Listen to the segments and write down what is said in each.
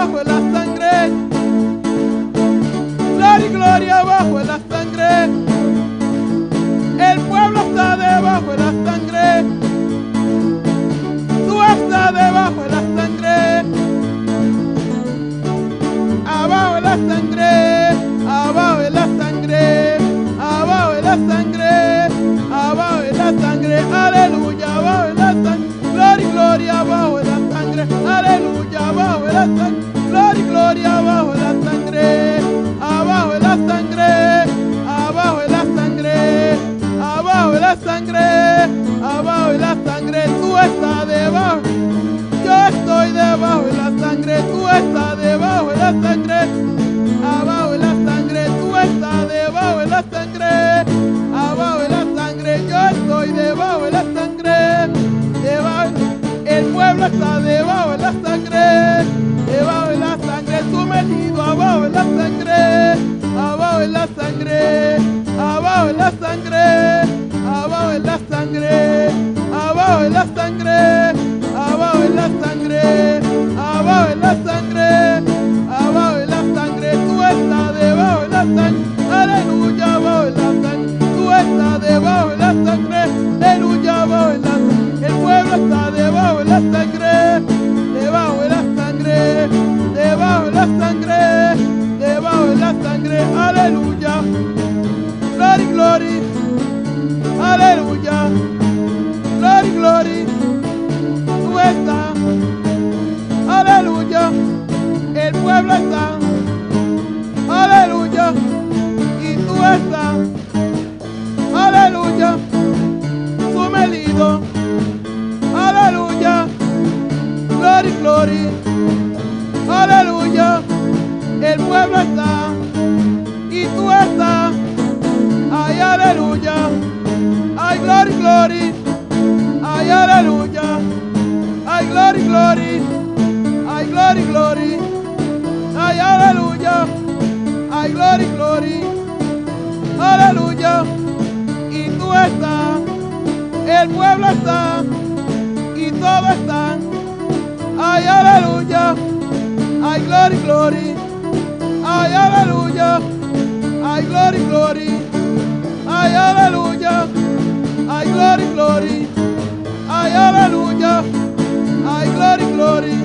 Abajo en la sangre. Gloria, gloria, abajo en la sangre. El pueblo está debajo de la sangre. Tú estás debajo de la sangre. Abajo de la sangre. Abajo de la sangre. Abajo de la sangre. Abajo de la sangre. Aleluya, abajo de la sangre. Gloria, gloria, abajo de la sangre. Aleluya, abajo de la sangre. Gloria, gloria, abajo de la sangre. Abajo de la sangre. Abajo de la sangre. Abajo de la sangre. Abajo de la sangre. Tú estás debajo. Yo estoy debajo de la sangre. Tú estás debajo de la sangre. Abajo de la sangre. Tú estás debajo de la sangre. Abajo de la sangre. Yo estoy debajo de la sangre. Debajo. El pueblo está debajo de la sangre. Debajo de la sangre, sumergido abajo de la sangre. Abajo de la sangre. Abajo de la sangre. Abajo de la sangre. Abajo de la sangre. Abajo de la sangre. Abajo de la sangre. Abajo de la sangre. Tú estás debajo de la sangre. Aleluya, abajo de la sangre. Tú estás debajo de la sangre. Aleluya, abajo de la sangre. El pueblo está debajo de la sangre. Debajo de la sangre. Debajo de la sangre. Debajo de la sangre. Aleluya. Glory, glory. Aleluya. Glory, glory. Tú estás. Aleluya. El pueblo está. Aleluya. Y tú estás. Aleluya. Sumergido. Aleluya. Glory, glory. Aleluya. El pueblo está. Y tú estás. Ay, aleluya. Ay, glory, glory. Ay, aleluya. Ay, glory, glory. Ay, glory, glory. Ay, aleluya. Ay, glory, glory. Aleluya. Y tú estás. El pueblo está. Y todo está. Ay, aleluya. Ay, glory, glory. Ay, aleluya. Ay, glory, glory. Ay, aleluya. Ay, glory, glory. Ay, aleluya. Ay, glory, glory.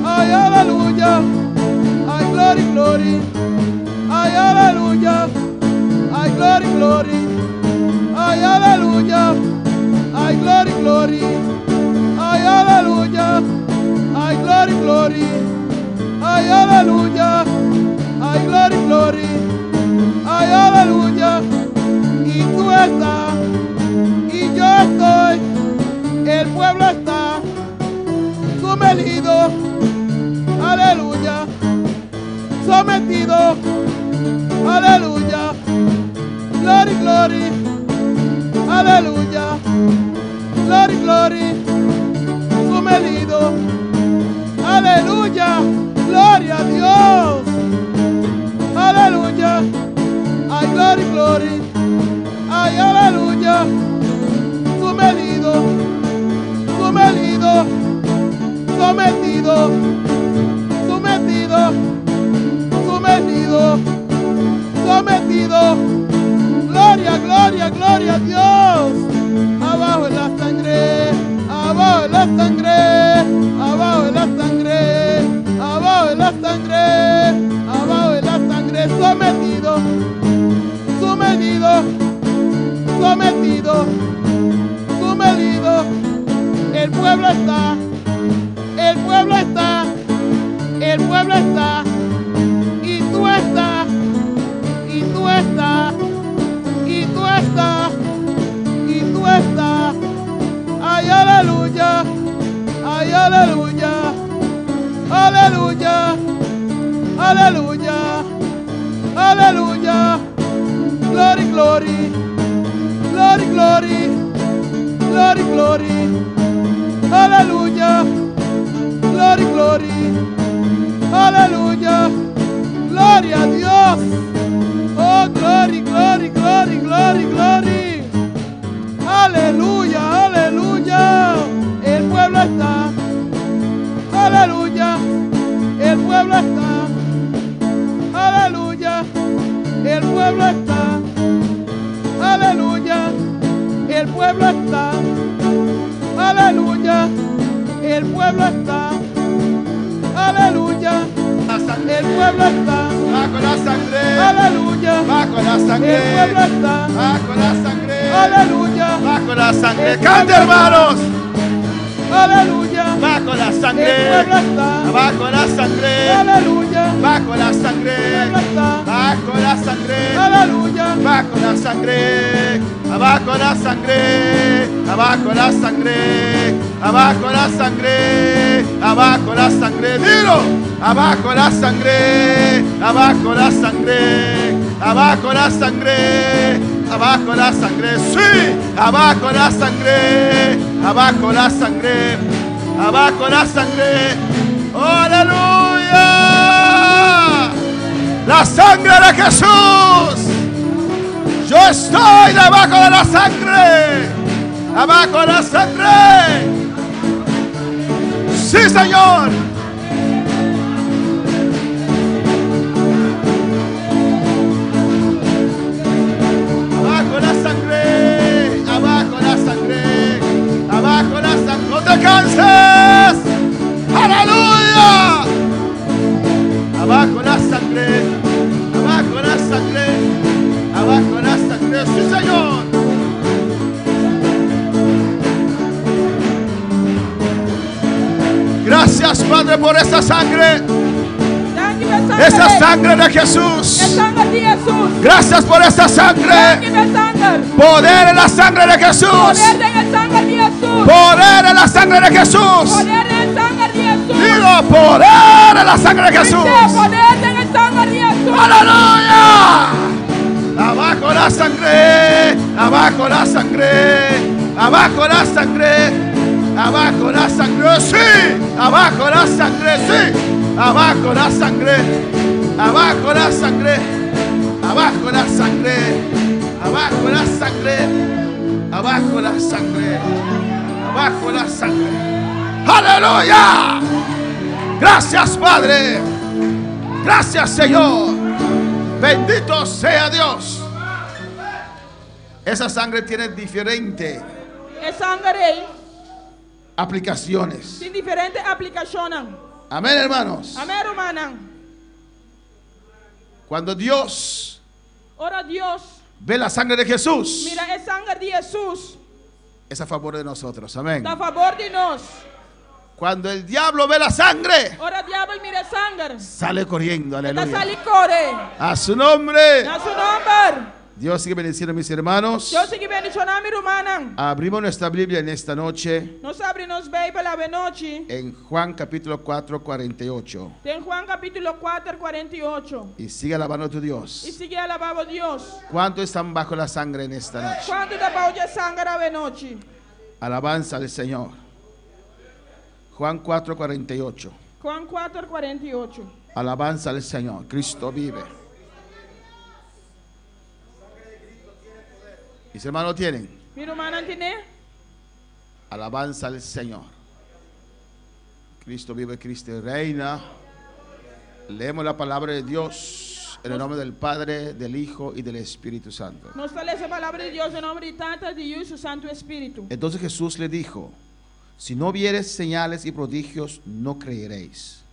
Ay, aleluya. Ay, glory, glory. Ay, aleluya. Ay, glory, glory. Ay, aleluya. Ay, glory, glory. Ay, aleluya. Ay, glory, glory. Ay, aleluya. Ay, glory, glory. Ay, aleluya. Y tú estás. Y yo estoy. El pueblo está sumergido. Aleluya. Sometido. Aleluya. Glory, glory. Aleluya. Glory, glory. Sumergido. Aleluya. Gloria a Dios. Aleluya. Ay, glory, glory. Ay, aleluya. Sumergido. Sumergido. Sometido. Sometido. Sumergido. Sometido. Gloria, gloria, gloria a Dios. Abajo la sangre. Abajo la sangre. Abajo la sangre. Abajo la sangre. Abajo la sangre. Sometido. Sumergido. Sometido. Sumergido. El pueblo está. El pueblo está. El pueblo está. Y tú estás. Y tú estás. Y tú estás. Y tú estás. Ay, aleluya. Ay, aleluya. Aleluya. Aleluya. Aleluya. Glory, glory. Glory, glory. Glory, glory. Aleluya. Glory, glory. Aleluya. Gloria a Dios. Oh, glory, glory, glory, glory, glory. Aleluya, aleluya. El pueblo está. Aleluya. El pueblo El pueblo está. Aleluya. El pueblo está. Aleluya. El pueblo está. Bajo la sangre. Aleluya. Bajo la sangre. El pueblo está. Bajo la sangre. Aleluya. Bajo la sangre. Cante, hermanos. Aleluya. Bajo la sangre. El pueblo está. Bajo la sangre. Aleluya. Bajo la sangre. El pueblo está. Bajo la sangre. Aleluya. Bajo la sangre. Abajo la sangre. Abajo la sangre. Abajo la sangre. Abajo la sangre. Dilo. Abajo la sangre. Abajo la sangre. Abajo la sangre. Abajo la sangre. Sí. Abajo la sangre. Abajo la sangre. Abajo la sangre. Aleluya. La sangre de Jesús. Yo estoy debajo de la sangre. Abajo de la sangre. Sí, Señor. Abajo la sangre. Abajo la sangre. Abajo la sangre. No te canses. Aleluya. Abajo la sangre. Abajo la sangre. Abajo la sangre. Sí, Señor. Gracias, Padre, por esa sangre. Danki pa e sanger. Esa sangre de E Jesús. sanger di Hesus. Gracias por esa sangre. Danki pa e sanger. Poder en la sangre de Jesús. Poder den e sanger di Hesus. Poder en la sangre de Jesús. Poder den e sanger di Hesus. Digo, poder en la sangre de Jesús. Poder den e sanger di Hesus. ¡Aleluya! Abajo la sangre, abajo la sangre, abajo la sangre, abajo la sangre, sí, abajo la sangre, sí, abajo la sangre, abajo la sangre, abajo la sangre, abajo la sangre, abajo la sangre, abajo la sangre. ¡Aleluya! Gracias, Padre. Gracias, Señor. Bendito sea Dios. Esa sangre tiene diferentes E sanger ei aplicaciones. tin diferente aplikashon. Amén, hermanos. Amèn, rumannan. Cuando Dios Ora Dios ve la sangre de Jesús, mira e sanger di Hesus. es a favor de nosotros. Amén. Ta na fabor di nos. Cuando el diablo ve la sangre, Ora diabel mira e sanger. sale corriendo. E ta Aleluya. sali kore. A su nombre. Na su nòmber. Dios sigue bendiciendo a mis hermanos. Dios sigui bendishoná mi rumannan. Abrimos nuestra Biblia en esta noche Nos ta habri nos Beibel awe nochi. en Juan capítulo 4, 48. Den Juan kapítulo 4, 48. Y sigue alabando a tu I Dios. sigui alabá bo Dios. ¿Cuántos están bajo la sangre en esta noche? Kuantu ta bou di e sanger awe nochi? Alabanza al Señor. Juan 4, 48. Juan 4, 48. Alabanza al Señor. Cristo vive. Mis hermanos tienen. Mi rumannan tin'é? Alabanza al Señor. Cristo vive, Cristo reina. Leemos la palabra de Dios en el nombre del Padre, del Hijo y del Espíritu Santo. Nos ta lesa e palabra di Dios den nòmber di Tata, di Yu i su Santu Spiritu. Entonces Jesús le dijo, si no vieres señales y prodigios, no creeréis.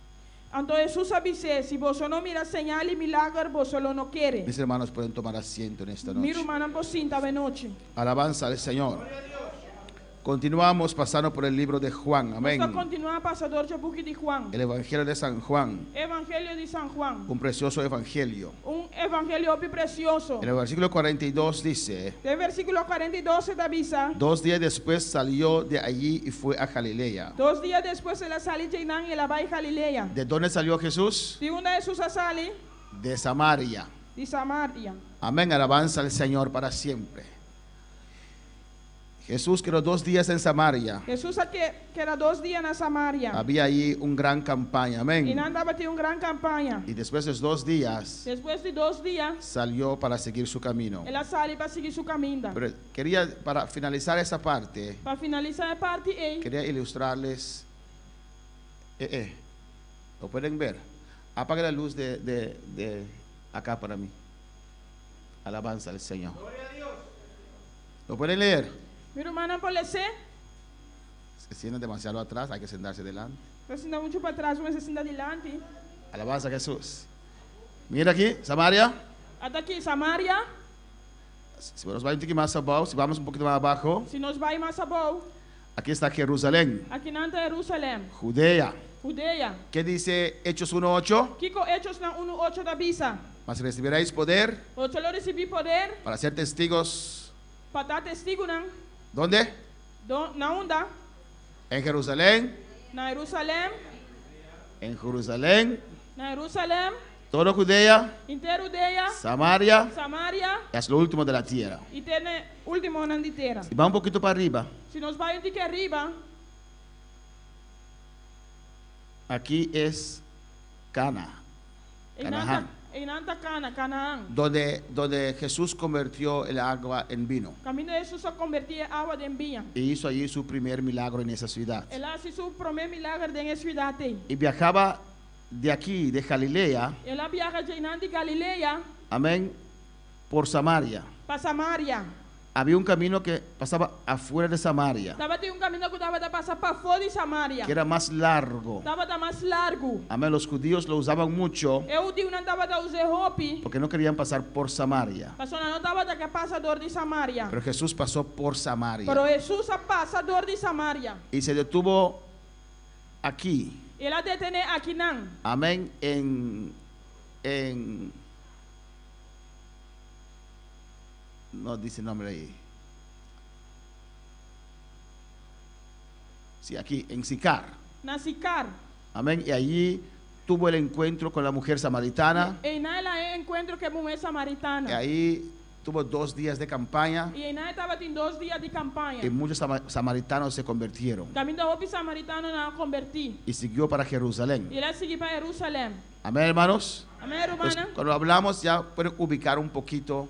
Anto Hesus a bis'é, si boso no mira señal i milager, boso lo no kere. Mis hermanos pueden tomar asiento en esta Mi noche. rumannan por sinta awe nochi. Alabanza al Señor. Continuamos pasando por el libro de Juan. Amén. Nos ta kontinuá pasa dor di e buki di Juan. El Evangelio de San Juan. Evangelio di San Juan. Un precioso evangelio. Un evangelio hopi presioso. En el versículo 42 dice, Den versíkulo 42 ta bisa. dos días después salió de allí y fue a Galilea. Dos dia despues el a sali di einan i el a bai Galilea. ¿De dónde salió Jesús? Di unda Hesus a sali? De Samaria. Di Samaria. Amén, alabanza al Señor para siempre. Jesús quedó dos días en Samaria. Hesus a keda dos dia na Samaria. Había allí un gran campaña, amén. Einan tabatin un gran kampaña. Y después de dos días Despues di dos dia, salió para seguir su camino. el a sali pa sigui su kaminda. Pero quería, para finalizar esa parte, Pa finalisá e parti ei, quería ilustrarles. ¿Lo pueden ver? Apague la luz de acá para mí. Alabanza al Señor. ¿Lo pueden leer? Mi rumannan por les'é. Se sientan demasiado atrás, hay que sentarse delante. Ta sinta muchu patras, bo mester sinta dilanti. Alabanza a Jesús. Mira aquí, Samaria. Ata aki, Samaria. Si nos bai un tiki mas abou, si vamos un poquito más abajo. Si nos bai mas abou. Aquí está Jerusalén. Akinan ta Jerusalèm. Judea. Judea. Ke dice Hechos uno ocho? Kiko Hechosnan unu ocho ta bisa? Mas recibiréis poder. Boso lo risibí poder. Para ser testigos. Pa ta testigunan. Donde? Do, na unda? En Jerusalén. Na Jerusalèm. En Jerusalén. Na Jerusalèm. Todo Judea. Henter Judea. Samaria. Samaria. Y hasta lo último de la tierra. Y te na últimonan di tera. Si ba un poquito pa ariba. Si nos bai un tiki ariba. Aki es Cana. Canaán. Einan ta Cana, Canaán. Donde, donde Jesús convirtió el agua en vino. Caminda Jesús a convertí e awa den biña. Y hizo allí su primer milagro en esa ciudad. El a haci su promé milager den e ciudad ei. Y viajaba de aquí, de Galilea. El a biaha djeinan di Galilea. Amén, por Samaria. Pa Samaria. Había un camino que pasaba afuera de Samaria. Tabatin un kaminda ku tabata pasa pafó di Samaria. Que era más largo. Tabata mas largu. Amén, los judíos lo usaban mucho. E hudiunan tabata us'é hopi. Porque no querían pasar por Samaria. Pasobra nan no tabata ke pasa dor di Samaria. Pero Jesús pasó por Samaria. Pero Hesus a pasa dor di Samaria. Y se detuvo aquí. El a detené akinan. Amén, en, en. No dice nombre ahí. Sí, aquí, en Sicar. Na Sicar. Amén. Y allí tuvo el encuentro con la mujer samaritana. Einan el a e enkuentro ku e muhé samaritana. Y ahí tuvo dos días de campaña. I einan e tabatin dos dia di kampaña. Y muchos samaritanos se convirtieron. Kaminda hopi samaritanonan a kombertí. Y siguió para Jerusalén. I el a sigui pa Jerusalèm. Amén, hermanos. Amén, rumannan. Pues, cuando hablamos ya pueden ubicar un poquito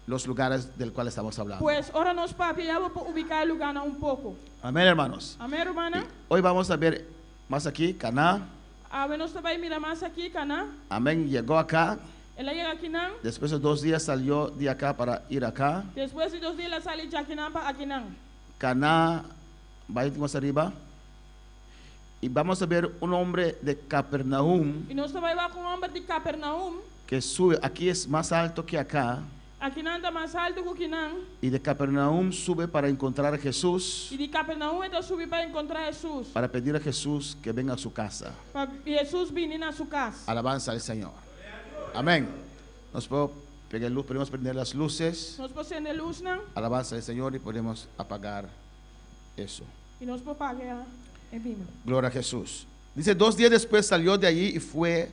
los lugares del cual estamos hablando. Pues, ora nos papia ya bo por ubiká e lugánan un poko. Amén, hermanos. Amén, rumannan. Hoy vamos a ver más aquí, Caná. Awe nos ta bai mira mas aki, Caná. Amén, llegó acá. El a yega akinan. Después de dos días salió de acá para ir acá. Despues di dos dia el a sali djakinan pa akinan. Caná, bai mas ariba. Y vamos a ver un hombre de Capernaum. Y nos ta bai wak un homber di Capernaum. Que sube, aquí es más alto que acá. Akinan ta mas altu ku kinan. Y de Capernaum sube para encontrar a Jesús. Y di Capernaum e ta subi pa encontra Jesús. Para pedir a Jesús que venga a su casa. Pa Jesús bini na su cas. Alabanza al Señor. Amén. Nos por pega luz, podemos prender las luces. Nos por sende luznan. Alabanza al Señor y podemos apagar eso. Y nos por paga e bino. Gloria a Jesús. Dice, dos días después salió de allí y fue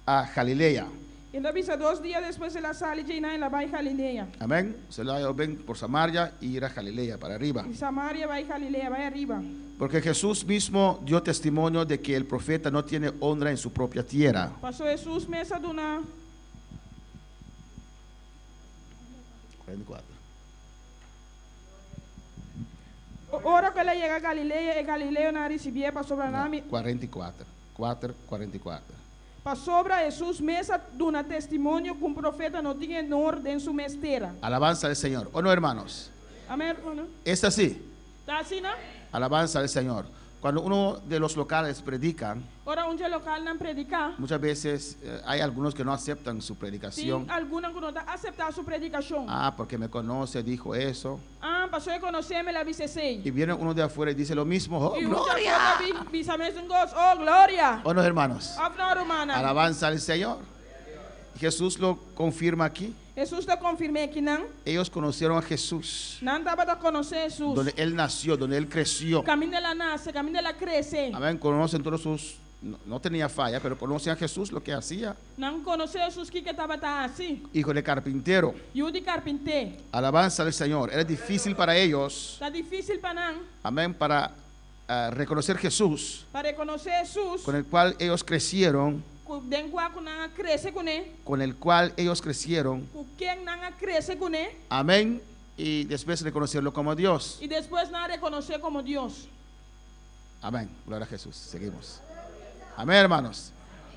a Galilea. E ta bisa dos dia despues el a sali djeinan el a bai Galilea. Amén. Se la ven por Samaria y ir a Galilea para arriba. Di Samaria bai Galilea, bai ariba. Porque Jesús mismo dio testimonio de que el profeta no tiene honra en su propia tierra. Paso Hesus mes a duna. 44. Ora ku el a yega Galilea, e galileonan a risibié pasobra nan a mi. 44. 4, 44. Pasobra Hesus mes a duna testimonio ku un profeta no tin enor den su mes tera. Alabanza al Señor. O no, hermanos? Amén, hermano. Es así? Ta asina? Alabanza al Señor. Cuando uno de los locales predica, Ora un dje lokalnan prediká, muchas veces hay algunos que no aceptan su predicación. Tin algunnan ku no ta aseptá su predikashon. Ah, porque me conoce, dijo eso. Ah, pasobra e konosé mi, el a bisa esei. Y viene uno de afuera y dice lo mismo. Oh, I un dje gloria! afó ta bisa mesun kos. Oh, gloria! O no, hermanos? Òf no, rumannan? Alabanza al Señor. Jesús lo confirma aquí. Hesus ta konfirm'é kinan. Ellos conocieron a Jesús. Nan tabata konosé Hesus. Donde él nació, donde él creció. Kaminda el a nase, kaminda el a krese. Amén, conocen todos sus, no, no tenía falla, pero conocen a Jesús lo que hacía. Nan konosé Hesus kiko e tabata hasi. Hijo de carpintero. Yu di karpinté. Alabanza al Señor. Era difícil para ellos. Ta difísil pa nan. Amén, para reconocer Jesús. Pa rekonosé Hesus. Con el cual ellos crecieron. Ku den kua ku nan a krese kuné. Con el cual ellos crecieron. Ku ken nan a krese kuné. Amén. Y después reconocerlo como Dios. I despues nan a rekonosé komo Dios. Amén. Gloria a Jesús. Seguimos. Amén, hermanos.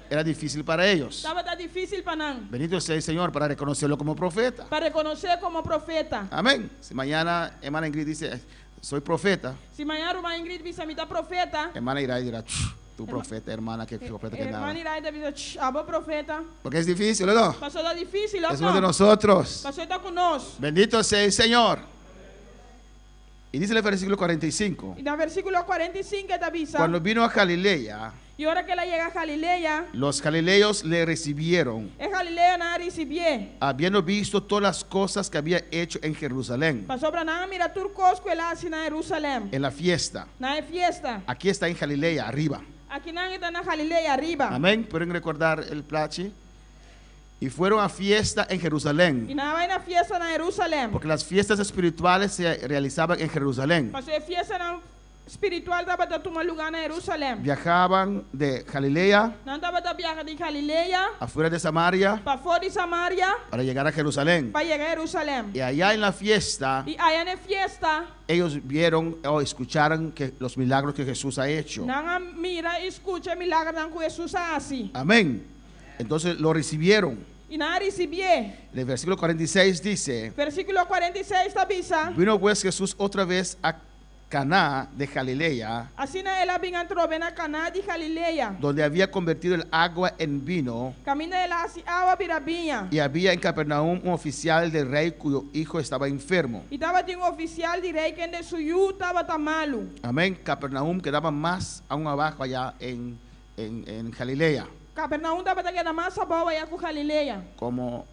Era difícil para ellos. Tabata difísil pa nan. Bendito sea el Señor para reconocerlo como profeta. Pa rekonos'é komo profeta. Amén. Si mañana hermana Ingrid dice, soy profeta. Si mañana ruman Ingrid bisa mi ta profeta. Hermana Iraida dirá, tu profeta, hermana, que profeta que nada. Hermana Iraida ta bisa, abo profeta. Porque es difícil, ¿o no? Paso ta difísil, Es uno de nosotros. Paso e ta ku nos. Bendito sea el Señor. Y dice el versículo 45. I na versíkulo 45 e ta bisa. Cuando vino a Galilea. I ora ku el a yega Galilea. Los galileos le recibieron. E galileonan a risibié. Habiendo visto todas las cosas que había hecho en Jerusalén. Pasobra nan a mira tur kos ku el a hasi na Jerusalèm. En la fiesta. Na e fiesta. Aquí está en Galilea, arriba. Akinan e ta na Galilea, ariba. Amén. Pueden recordar el plachi? Y fueron a fiesta en Jerusalén. I nan a bai na fiesta na Jerusalèm. Porque las fiestas espirituales se realizaban en Jerusalén. Pasobra e fiestanan spiritual tabata tuma lugá na Jerusalèm. Viajaban de Galilea. Nan tabata biaha di Galilea. Afuera de Samaria. Pafó di Samaria. Para llegar a Jerusalén. Pa yega Jerusalèm. Y allá en la fiesta. I aya na e fiesta. Ellos vieron o escucharon que los milagros que Jesús ha hecho. Nan a mira i skucha e milagernan ku Hesus a hasi. Amén. Entonces lo recibieron. I nan a risibié. En el versículo 46 dice. Versíkulo 46 ta bisa. Vino pues Jesús otra vez a Caná de Galilea. Asina el a bin atrobe na Caná di Galilea. Donde había convertido el agua en vino. Kaminda el a hasi awa bira biña. Y había en Capernaum un oficial del rey cuyo hijo estaba enfermo. I tabatin un ofisial di rei kende su yu tabata malu. Amén. Capernaum quedaba más aún abajo allá en en en Galilea. Capernaum tabata keda mas abou aya ku Galilea. Como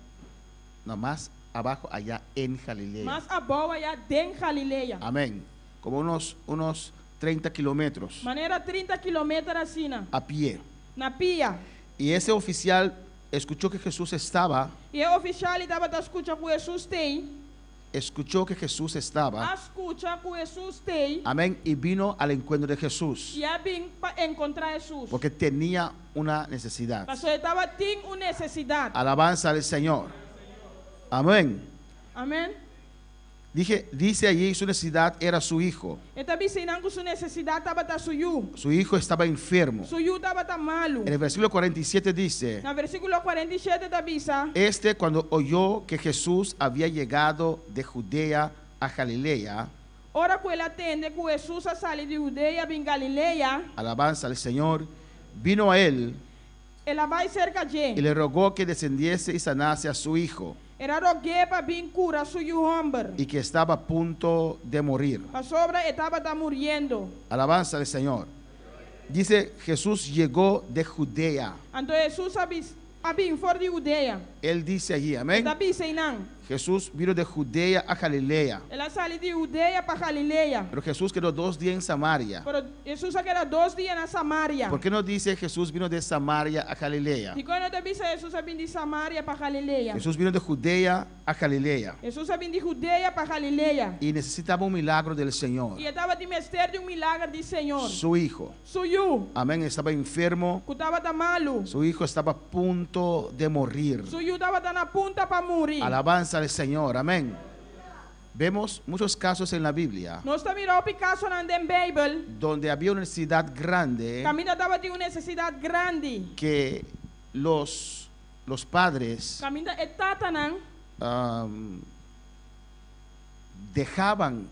no mas abajo allá en Galilea. Mas abou aya den Galilea. Amén. Como unos unos 30 kilometros. Manera 30 kilometer asina. A pie. Na pia. Y ese oficial escuchó que Jesús estaba. I e ofisial tabata skucha ku Hesus tei. Escuchó que Jesús estaba. A skucha ku Hesus tei. Amén. Y vino al encuentro de Jesús. I a bin pa enkontrá Hesus. Porque tenía una necesidad. Pasobra e tabatin un nesesidat. Alabanza al Señor. Amén. Amén. Dije, dice allí, su necesidad era su hijo. E ta bisa einan ku su nesesidat tabata su yu. Su hijo estaba enfermo. Su yu tabata malu. En el versículo 47 dice. Na versíkulo 47 ta bisa. Este cuando oyó que Jesús había llegado de Judea a Galilea. Ora ku el a tende ku Hesus a sali di Hudea bin Galilea. Alabanza al Señor. Vino a él. El a bai serka dje. Y le rogó que descendiese y sanase a su hijo. El a rog'é pa bin kura su yu hòmber. Y que estaba a punto de morir. Pasobra e tabata muriendo. Alabanza al Señor. Dice, Jesús llegó de Judea. Anto Hesus a a bin for di Hudea. Él dice allí, amén. E ta bisa einan. Jesús vino de Judea a Galilea. El a sali di Hudea pa Galilea. Pero Jesús quedó dos días en Samaria. Pero Hesus a keda dos dia na Samaria. ¿Por qué no dice Jesús vino de Samaria a Galilea? Dikon no ta bisa Hesus a bin di Samaria pa Galilea? Jesús vino de Judea a Galilea. Hesus a bin di Hudea pa Galilea. Y necesitaba un milagro del Señor. I e tabatin mester di un milager di Señor. Su hijo. Su yu. Amén, estaba enfermo. Ku tabata malu. Su hijo estaba a punto de morir. Su yu tabata na punta pa muri. Alabanza al Señor, amén. Vemos muchos casos en la Biblia. Nos ta mira hopi kasonan den Beibel. Donde había una necesidad grande. Kaminda tabatin un nesesidat grandi. Que los los padres. Kaminda e tatanan. Dejaban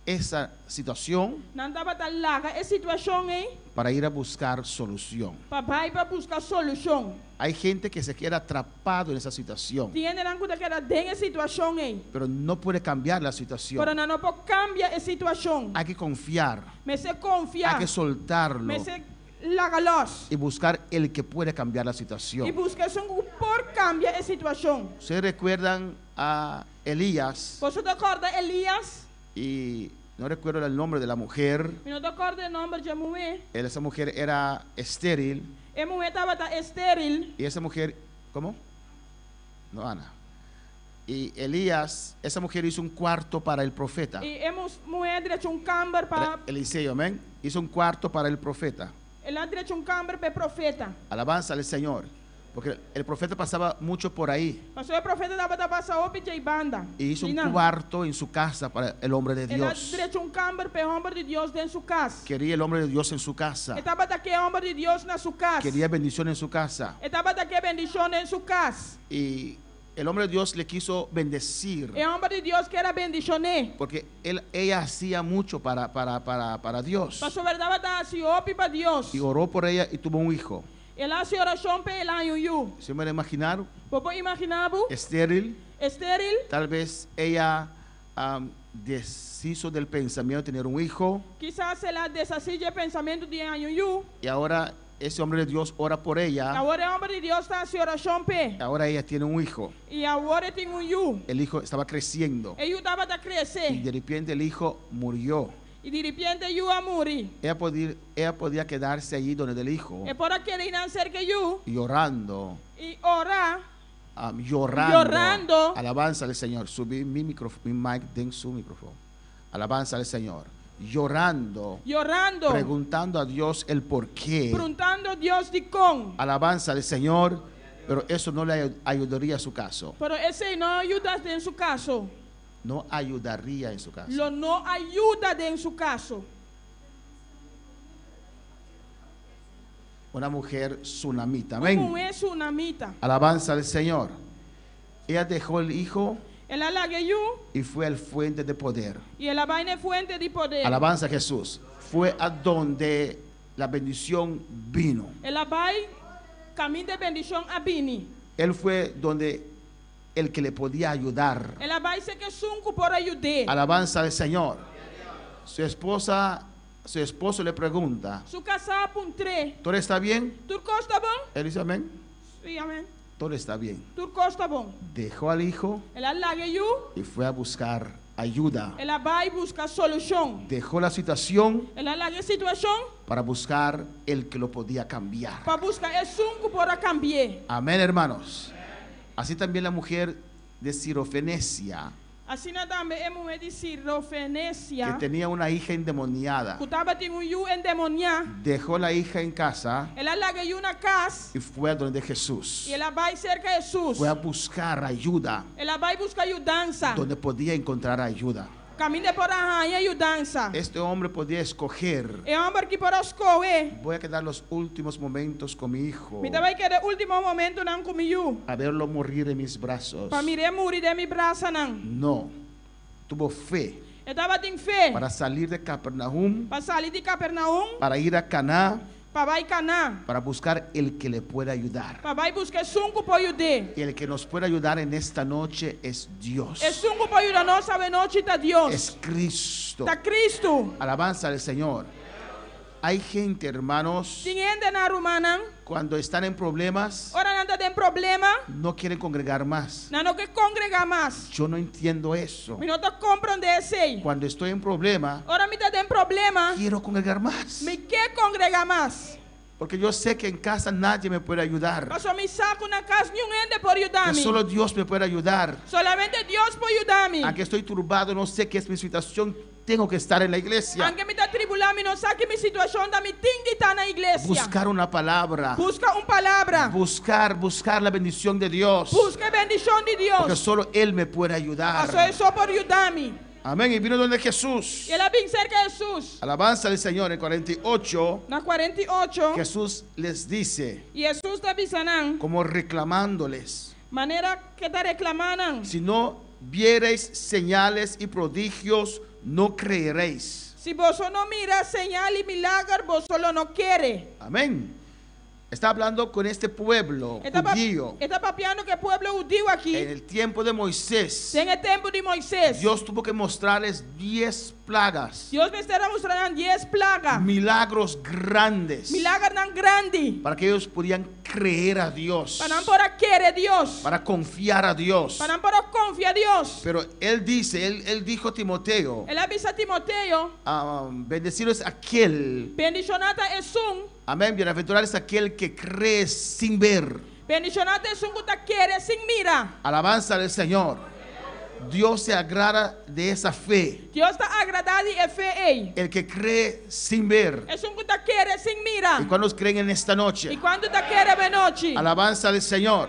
esa situación. Nan tabata laga e situashon ei. Para ir a buscar solución. Pa bai pa buska solushon. Hay gente que se queda atrapado en esa situación. Tin hendenan ku ta keda den e situashon ei. Pero no puede cambiar la situación. Pero nan no por kambia e situashon. Hay que confiar. Mester konfia. Hay que soltarlo. Mester laga los. Y buscar el que puede cambiar la situación. I buska esun ku por kambia e situashon. Ustedes recuerdan a Elías. Boso ta kòrda Elías? Y no recuerdo el nombre de la mujer. Mi no ta kòrda e nòmber dje muhé. Esa mujer era estéril. E muhé tabata estéril. Y esa mujer, ¿cómo? No, Ana. Y Elías, esa mujer hizo un cuarto para el profeta. I e muhé a drecha un kamber pa. Eliseo, amén. Hizo un cuarto para el profeta. El a drecha un kamber pa e profeta. Alabanza al Señor. Porque el profeta pasaba mucho por ahí. Pasobra e profeta tabata pasa hopi djei banda. Y hizo un Einan. cuarto en su casa para el hombre de El a Dios. drecha un kamber pa e hòmber di Dios den su kas. Quería el hombre de Dios en su casa. E tabata ke e hòmber di Dios na su kas. Quería bendición en su casa. E tabata ke bendishon den su kas. Y el hombre de Dios le quiso bendecir. E hòmber di Dios ker a bendishon'é. Porque él, ella hacía mucho para, para, para, para Dios. Pasobra e tabata hasi hopi pa Dios. Y oró por ella y tuvo un hijo. El a hasi orashon p'e, el a haña un yu. ¿Se puede imaginar? Bo por imaginá bo? Estéril. Estéril. Tal vez ella deshizo del pensamiento de tener un hijo. Kisas el a deshasí dje pensamentu di haña un yu. Y ahora ese hombre de Dios ora por ella. Awor e hòmber di Dios ta hasi orashon p'e. Ahora ella tiene un hijo. I awor e tin un yu. El hijo estaba creciendo. E yu tabata krese. Y de repente el hijo murió. I diripiente e yu a muri. Ella podía, ella podía quedarse allí donde del hijo. E por a keda einan serka e yu. Llorando. I ora. Llorando. Llorando. Alabanza al Señor. Subí mi micrófono, mi mic den su micrófono. Alabanza al Señor. Llorando. Llorando. Preguntando a Dios el por qué. Preguntando Dios dikon. Alabanza al Señor. Pero eso no le ayudaría a su caso. Pero esei no a yuda den su kaso. No ayudaría en su caso. Lo no a yuda den su kaso. Una mujer sunamita. Un Amén. muhé sunamita. Alabanza al Señor. Ella dejó el hijo El a laga e yu. y fue al fuente de poder. I el a bai na e fuente di poder. Alabanza a Jesús. Fue a donde la bendición vino. El a bai kaminda e bendishon a bini. Él fue donde el que le podía ayudar. El a bai serka esun ku por a yud'é. Alabanza al Señor. Su esposa, su esposo le pregunta, Su kasá a puntr'é. ¿todo está bien? Tur kos ta bon? Él dice, amén. Sí, amèn. Todo está bien. Tur kos ta bon. Dejó al hijo El a laga e yu. y fue a buscar ayuda. El a bai buska solushon. Dejó la situación El a laga e situashon para buscar el que lo podía cambiar. pa buska esun ku por a kambi'é. Amén, hermanos. Así también la mujer de Sirofenecia, Asina tambe e muhé di Sirofenesia, que tenía una hija endemoniada, ku tabatin un yu endemoniá, dejó la hija en casa el a laga e yu na kas y fue a donde Jesús. i el a bai serka Hesus. Fue a buscar ayuda El a bai buska yudansa. donde podía encontrar ayuda. Kaminda e por a haña yudansa. Este hombre podía escoger. E hòmber akí por a skohe. Voy a quedar los últimos momentos con mi hijo. Mi ta bai keda e último momentunan ku mi yu. A verlo morir en mis brazos. Pa mir'é muri den mi brasanan. No. Tuvo fe E tabatin fe para salir de Capernaum, pa sali di Capernaum, para ir a Caná, pa bai Caná, para buscar el que le pueda ayudar. pa bai buska esun ku por yud'é. Y el que nos puede ayudar en esta noche es Dios. Esun ku por yuda nos awe nochi ta Dios. Es Cristo. Ta Cristo. Alabanza al Señor. Hay gente, hermanos, Tin hendenan, rumannan, cuando están en problemas, ora nan ta den problema, no quieren congregar más. nan no ke kongregá mas. Yo no entiendo eso. Mi no ta komprondé esei. Cuando estoy en problema, Ora mi ta den problema, quiero congregar más. mi ke kongregá mas. Porque yo sé que en casa nadie me puede ayudar. Pasobra mi sa ku na kas niun hende por yuda Que mi. solo Dios me puede ayudar. Solamente Dios por yuda mi. Aunque estoy turbado, no sé qué es mi situación, tengo que estar en la iglesia. Aunke mi ta tribulá, mi no sa ki mi situashon ta, mi tin di ta na iglesia. Buscar una palabra. Buska un palabra. Buscar, buscar la bendición de Dios. Buska e bendishon di Porque Dios. solo Él me puede ayudar. Pasobra e so por yuda mi. Amén. Y vino donde Jesús. I el a bin serka Hesus. Alabanza al Señor. En 48, Na 48, Jesús les dice, i Hesus ta bisa nan, como reclamándoles, manera ku e ta reklamá nan. si no viereis señales y prodigios, no creeréis. Si boso no mira señal i milager, boso lo no kere. Amén. Está hablando con este pueblo E ta, judío. e ta papiando ku e pueblo hudiu aki. En el tiempo de Moisés, Den e tempu di Moises. Dios tuvo que mostrarles 10 plagas, Dios mester a mustra nan 10 plaga. milagros grandes, Milagernan grandi. para que ellos pudieran creer a Dios, Pa nan por a kere Dios. para confiar a Dios. Pa nan por a konfia Dios. Pero él dice, él, él dijo a Timoteo, El a bisa Timoteo, bendecido es aquel, bendishoná ta esun, amén, bienaventurado es aquel que cree sin ver. bendishoná ta esun ku ta kere sin mira. Alabanza al Señor. Dios se agrada de esa fe. Dios ta agradá di e fe ei. El que cree sin ver. Esun ku ta kere sin mira. ¿Y cuántos creen en esta noche? I kuantu ta kere awe nochi? Alabanza al Señor.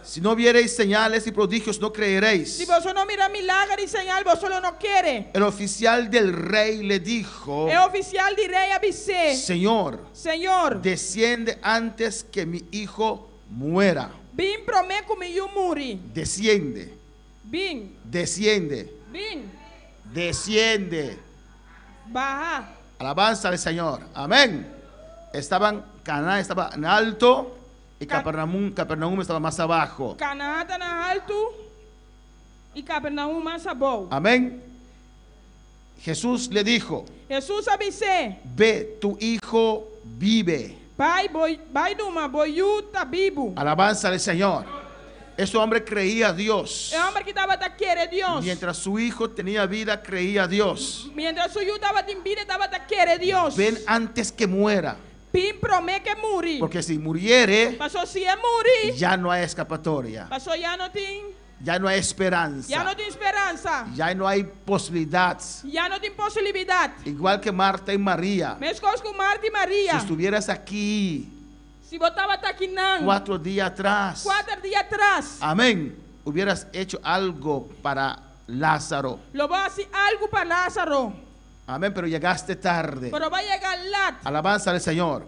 Si no viereis señales y prodigios, no creeréis. Si boso no mira milager i señal, boso lo no kere. El oficial del rey le dijo, E ofisial di rei a bis'é, Señor, Señor, desciende antes que mi hijo muera. bin promé ku mi yu muri. Desciende, Bin, desciende, bin, desciende. baha. Alabanza al Señor. Amén. Estaban, Canaán estaba en alto y Capernaum, Capernaum estaba más abajo. Kanaan ta na haltu i Kapernaum mas abou. Amén. Jesús le dijo, Hesus a bis'é, ve, tu hijo vive. Bai, bo, bai numa, bo yu ta bibu. Alabanza al Señor. Este hombre creía a Dios. E hòmber akí tabata kere Dios. Mientras su hijo tenía vida, creía a Dios. Mientras su yu tabatin bida, e tabata kere Dios. Ven antes que muera. Bin promé ku e muri. Porque si muriere, Pasó si e muri, ya no hay escapatoria. pasó ya no tin, Ya no hay ya esperanza. no tin speransa. Ya no hay posibilidad. Ya no tin posibilidat. Igual que Marta y María. Meskos ku Marta i Si Maria. estuvieras aquí Si bo tabata akinan, 4 días atrás, 4 dia atras, amén, hubieras hecho algo para Lázaro. Lo bo a hasi algu pa Lázaro. Amén, pero llegaste tarde. Pero b'a yega lat. Alabanza al Señor.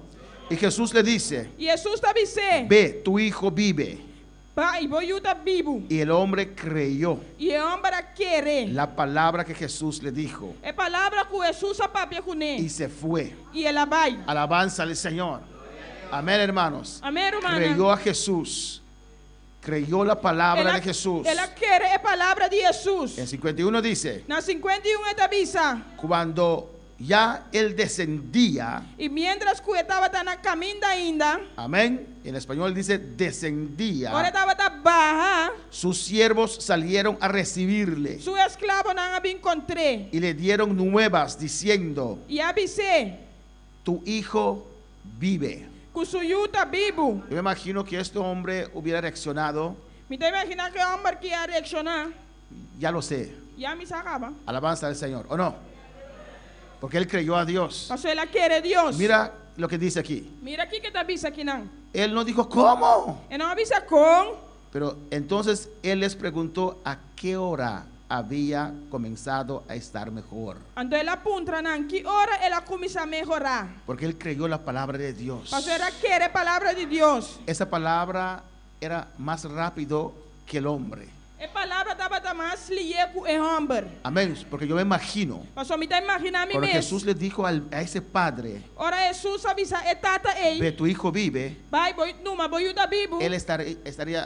Y Jesús le dice, I Hesus ta bis'é, ve, tu hijo vive. Bai, bo yu ta bibu. Y el hombre creyó I e hòmber a kere. la palabra que Jesús le dijo E palabra ku Hesus a papia y kuné. se fue. I el a bai. Alabanza al Señor. Amén, hermanos. Amèn, ruman. Creyó a Jesús. Creyó la palabra de Jesús. El a kere e palabra di Hesus. En 51 dice, Na 51 e ta bisa. cuando ya él descendía, I mientras ku e tabata na kaminda ainda, amén, en español dice ora descendía, tabata baha, sus siervos salieron a recibirle su esklabonan a bin kontr'é. y le dieron nuevas diciendo, I a bis'é, tu hijo vive. ku su yu ta bibu. Yo me imagino que este hombre hubiera reaccionado, Mi ta imaginá ku e hòmber akí a reakshoná. ya lo sé, Ya mi sa kaba. alabanza al Señor, ¿o no? Porque él creyó a Dios. Pasó el a kere Dios. Mira lo que dice aquí. Mira kiko e ta bisa akinan. Él no dijo, ¿cómo? E no a bisa kon. Pero entonces él les preguntó a qué hora había comenzado a estar mejor. Anto el a puntra nan ki ora el a kuminsá mehorá. Porque él creyó la palabra de Dios. Pasó el a kere palabra di Dios. Esa palabra era más rápido que el hombre. E palabra tabata mas lihé ku e hòmber. Amén. Porque yo me imagino. Pasó mi ta imaginá mi Cuando mes. Jesús le dijo a ese padre, Ora Hesus a bisa e tata ei. ve, tu hijo vive, Bai bo numa bo yu ta bibu. él estaría,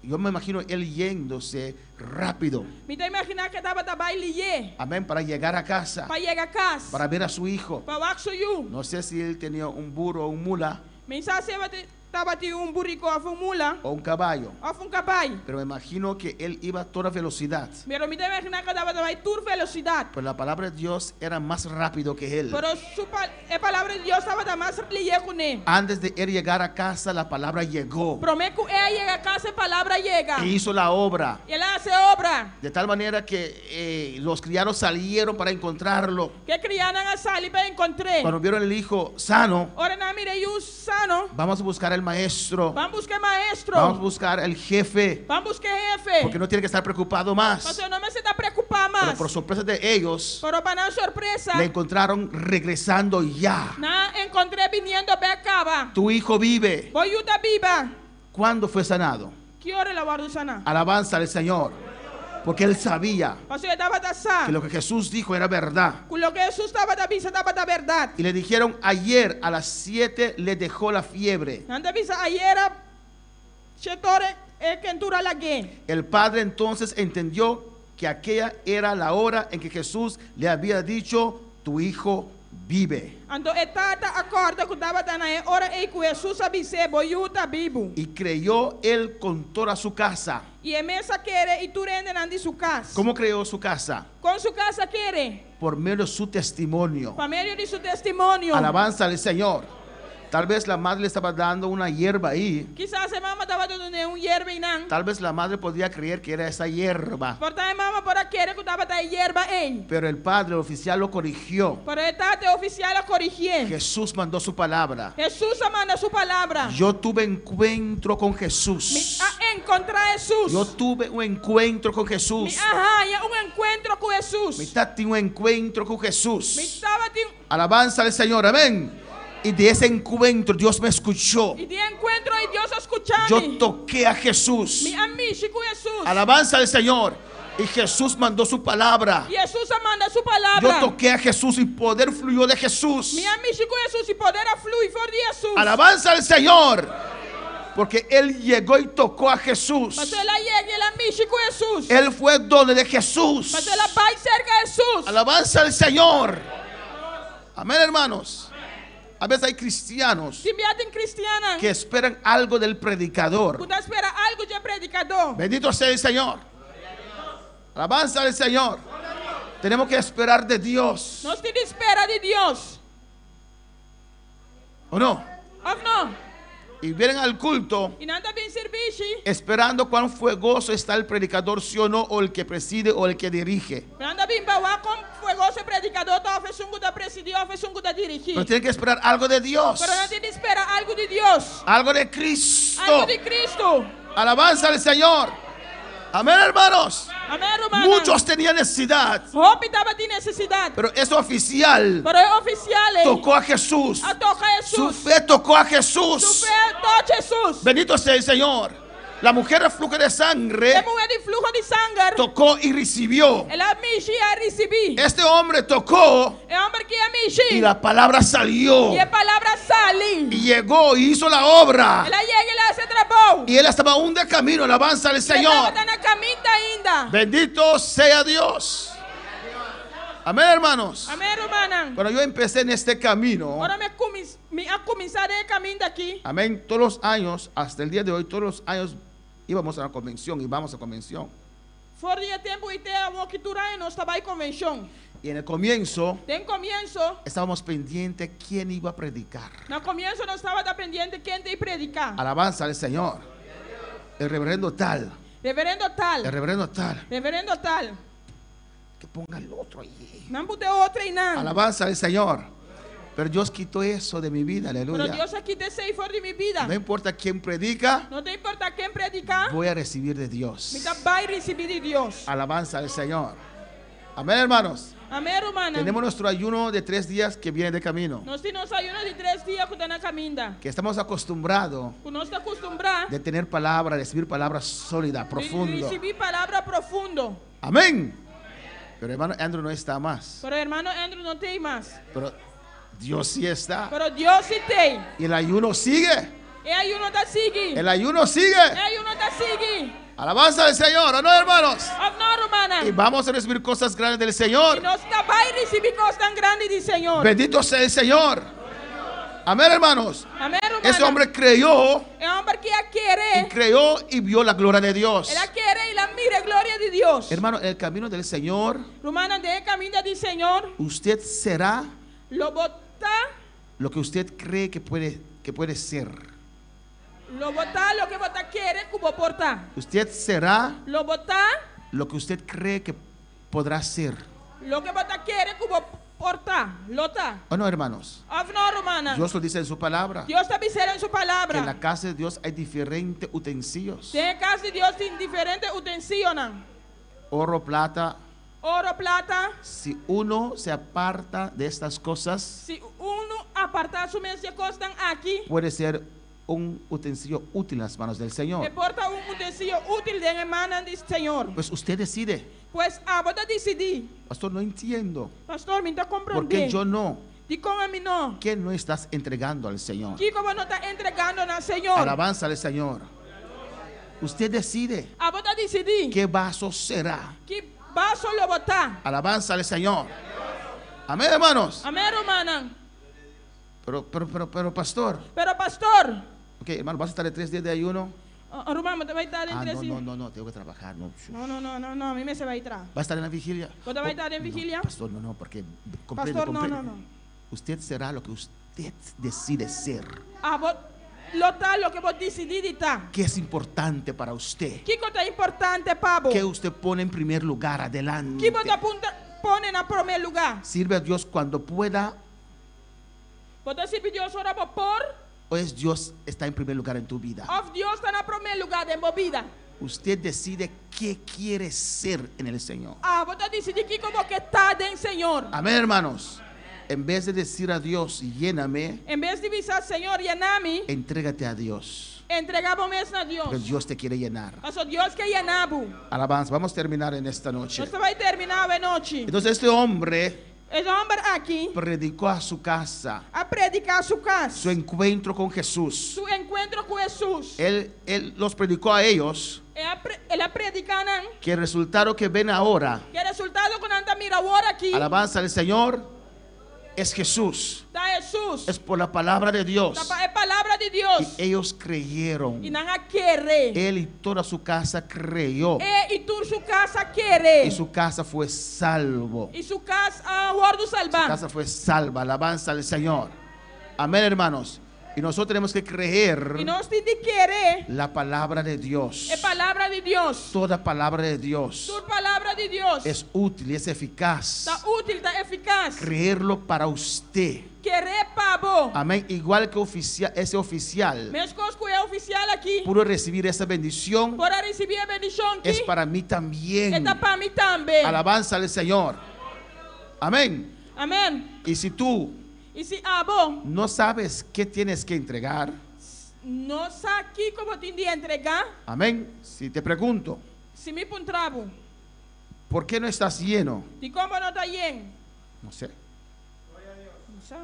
yo me imagino él yéndose rápido. Mi ta imaginá ku e tabata bai lihé. Amén. Para llegar a casa, Pa yega kas. para ver a su hijo. Pa wak su yu. No sé si él tenía un burro o un mula Mi n' sa si e tabatin un buriku òf un mula. o un caballo. Òf un kabai. Pero me imagino que él iba a toda velocidad. Pero mi ta imaginá ku e tabata bai tur velosidat. Pero la palabra de Dios era más rápido que él. Pero su pa e palabra di Dios tabata mas lihé kuné. Antes de él llegar a casa, la palabra llegó Promé ku el a yega kas e palabra a yega. e hizo la obra. I el a hasi obra. De tal manera que los criados salieron para encontrarlo. Ku e kriánan a sali pa enkontr'é. Cuando vieron el hijo sano, Ora nan a mira e yu sano. vamos a buscar al maestro, Ban buska maestro. vamos a buscar al jefe, Ban buska hefe. porque no tiene que estar preocupado más. Pasó e no mester ta preokupá Pero mas. por sorpresa de ellos, Pero pa nan sorpresa, le encontraron regresando ya. nan a enkontr'é biniendo bèk kaba. Tu hijo vive. Bo yu ta biba. ¿Cuándo fue sanado? Ki ora el a wòrdu saná? Alabanza al Señor. Porque él sabía Pasó e tabata sa. que lo que Jesús dijo era verdad. Ku loke Hesus tabata bisa tabata bèrdat. Y le dijeron, ayer a las 7 le dejó la fiebre. Nan a bisa ayera shet'or e keintura a lag'é. El padre entonces entendió que aquella era la hora en que Jesús le había dicho, tu hijo vive. Anto e tata a kòrda ku tabata na e ora ei ku Hesus a bis'é bo yu ta bibu. Y creyó él con toda su casa. I e mes a kere i tur hende di su kas. ¿Cómo creyó su casa? Kon su kas a kere. Por medio de su testimonio. Pa medio di su testimonio. Alabanza al Señor. Tal vez la madre le estaba dando una hierba ahí. Kisas e mama tabata dun'é un yerba einan. Tal vez la madre podría creer que era esa hierba. Por ta e mama por a kere ku tabata e yerba ei. Pero el padre, el oficial, lo corrigió. Pero e tata, e ofisial, a korigié. Jesús mandó su palabra. Hesus a manda su palabra. Yo tuve encuentro con Mi Jesús. a enkontrá Hesus. Yo tuve un encuentro con Mi Jesús. a haña un enkuentro ku Hesus. Mi tatin un encuentro con Mi Jesús. tabatin Alabanza al Señor, amén. Y de ese encuentro Dios me escuchó. I di e enkuentro ei Dios a skucha Yo mi. toqué a Jesús. Mi a mishi ku Hesus. Alabanza al Señor. Y Jesús mandó su palabra. I Hesus a manda su Yo palabra. toqué a Jesús y poder fluyó de Jesús. Mi a mishi ku Hesus i poder a flui for di Hesus. Alabanza al Señor. Porque Él llegó y tocó a Jesús. Paso el a yega i el a mishi ku Hesus. Él fue donde de Jesús. Paso el a bai serka Hesus. Alabanza al Señor. Amén, hermanos. A veces hay cristianos Tin bia tin kristiannan que esperan algo del predicador. ku ta spera algu di e predikadó. Bendito sea el Señor. Alabanza al Señor. Tenemos que esperar de Dios. Nos tin di spera di Dios. ¿O no? Òf no? Y vienen al culto I nan ta bin sirbishi. esperando cuán fuegoso está el predicador, sí o no, o el que preside o el que dirige. Nan ta bin pa wak kon fuegoso e predikadó ta òf esun ku ta presidí òf esun ku ta dirigí. Pero tienen que esperar algo de Dios, Pero nan tin di spera algu di Dios. algo de Cristo. Algu di Kristu. Alabanza al Señor. Amén, hermanos. Amèn, rumannan. Muchos tenían necesidad, Hopi tabatin nesesidat. pero ese oficial Pero e ofisial ei tocó a Jesús. a toka Su Hesus. fe tocó a Su Jesús. fe a toka Hesus. Bendito sea el Señor. La mujer de flujo de E sangre muhé di fluho di sanger. tocó y recibió. El a mishi i a risibí. Este hombre tocó E hòmber akí a mishi. y la palabra salió. I e palabra a sali. Y llegó y hizo la obra. El a yega i el a hasi e trabou. Y él estaba aún de camino. Alabanza al E Señor. tabata na kaminda ainda. Bendito sea Dios. Amén, hermanos. Amèn, rumannan. Cuando yo empecé en este camino, Ora mi kuminsá, mi a kuminsá den e kaminda akí. amén, todos los años, hasta el día de hoy, todos los años íbamos a la convención y vamos a convención. For di e tempu ei te awor akí tur aña nos ta bai konvenshon. Y en el comienzo Den komienso, estábamos pendientes quién iba a predicar. na komienso nos tabata pendiente ken ta bai prediká. Alabanza al Señor. El reverendo tal, Reverendo el tal, reverendo tal, reverendo tal. que ponga el otro allí. Nan pone otro einan. Alabanza al Señor. Pero Dios quitó eso de mi vida, Pero aleluya. Dios a kita esei for di mi bida. No importa quién predica, No ta importá ken prediká, voy a recibir de mi Dios. ta bai risibí di Dios. Alabanza al Señor. Amén, hermanos. Amèn, rumannan. Tenemos nuestro ayuno de tres días que viene de camino. Nos tin nos ayuno di tres dia ku ta na kaminda. Que estamos acostumbrados Ku nos ta kustumbrá de tener palabra, recibir palabra sólida, di profundo. risibí palabra profundo. Amén. Pero hermano Andrew no está más. Pero ruman Andrew no t'ei mas. Pero Dios sí está. Pero Dios sí t'ei. Y el ayuno sigue. E ayuno ta sigui. El ayuno sigue. E ayuno ta sigui. Alabanza al Señor, ¿o no, hermanos? Òf no, rumannan. Y vamos a recibir cosas grandes del Señor. I nos ta bai risibí kosnan grandi di Señor. Bendito sea el Señor. Amén, hermanos. Amèn, rumannan. Ese hombre creyó E hòmber akí a y kere. creyó y vio la gloria de Dios. El a kere i el a mira gloria di Dios. Hermano, en el camino del Señor, Rumannan, den kaminda di Señor. usted será Lo bo ta, lo que usted cree que puede, que puede ser. lo bo ta loke bo ta kere ku bo por ta. Usted será Lo bo ta lo que usted cree que podrá ser. loke bo ta kere ku bo por ta. Lo ta. ¿O no, hermanos? Òf no, rumannan. Dios lo dice en su palabra. Dios ta bis'é den su Que en palabra. la casa de Dios hay diferentes utensilios. Den kas di Dios tin diferente utensilionan. Oro, plata. Oro, plata. Si uno se aparta de estas cosas, Si uno apartá su mes di e kosnan akí, puede ser un utensilio útil en las manos del e Señor. por ta un utensilio útil den man di Señor. Pues usted decide. Pues abo ta disidí. Pastor, no entiendo. Pastor, mi n' ta ¿Por komprondé. qué yo no? Dikon ami no. ¿Qué no estás entregando al Señor? Kiko bo no ta entregando na Señor. Alabanza al Señor. Usted decide Abo ta disidí. qué vaso será. Ki vaso lo bo ta. Alabanza al Señor. Amén, hermanos. Amèn, rumannan. Pero, pero, pero, pero, pastor. Pero pastor, Ok, hermano, ¿vas a estar de tres días de ayuno? oh, ruman, bo ta bai ta den Ah, tres no, dia. no, no, no, tengo que trabajar. No. No, no, no, no, no, ami mester bai traha. ¿Va a estar en la vigilia? ¿Bo ta bai ta den no, vigilia? pastor, no, no, porque comprende, Pastor, no, comprende. no, no. Usted será lo que usted usted decide ser. Abo lo ta loke bo disidí di ta. ¿Qué es importante para usted? Kiko ta importante pa bo? ¿Qué usted pone en primer lugar adelante? Ki bo ta punta, pone na promé lugá? ¿Sirve a Dios cuando pueda Bo ta sirbi Dios ora bo por o es Dios está en primer lugar en tu vida? òf Dios ta na promé lugá den bo bida? Usted decide qué quiere ser en el Señor. Abo ta disidí kiko bo ke ta den Señor. Amén, hermanos. En vez de decir a Dios, lléname, En bes di bisa, Señor, yena mi, entrégate a Dios. entregá bo mes na Dios. Porque Dios te quiere llenar. Paso Dios ke yena bo. Alabanza. Vamos a terminar en esta noche. Nos ta bai terminá awe nochi. Entonces este hombre E hòmber aki predicó a su casa a prediká su kas. su encuentro con Jesús. Su enkuentro ku Hesus. Él, él los predicó a ellos El a, el a prediká nan. que el resultado que ven ahora, Ku e resultado ku nan ta mira awor aki, alabanza al Señor, es Jesús. ta Hesus. Es por la palabra de Dios. Ta pa e palabra di Dios. Y ellos creyeron. I nan a kere. Él y toda su casa creyó. E i tur su kas a kere. Y su casa fue salvo. I su kas a wòrdu salbá. Su casa fue salva. Alabanza al Señor. Amén, hermanos. Y nosotros tenemos que creer I nos tin di kere la palabra de Dios. e palabra di Dios. Toda palabra de Dios Tur palabra di Dios es útil y es eficaz. ta útil, ta efikas. Creerlo para usted. Ker'é pa bo. Amén. Igual que oficia- ese oficial Meskos ku e ofisial aki pudo recibir esa bendición, por a risibí e bendishon es aki, para mí también. e ta pa mi tambe. Alabanza al Señor. Amén. Amèn. Y si tú I si abo no sabes qué tienes que entregar, no sa kiko bo tin di entregá, amén. Si te pregunto, si mi puntra bo, ¿por qué no estás lleno? Dikon bo no ta yen? No sé. No sa.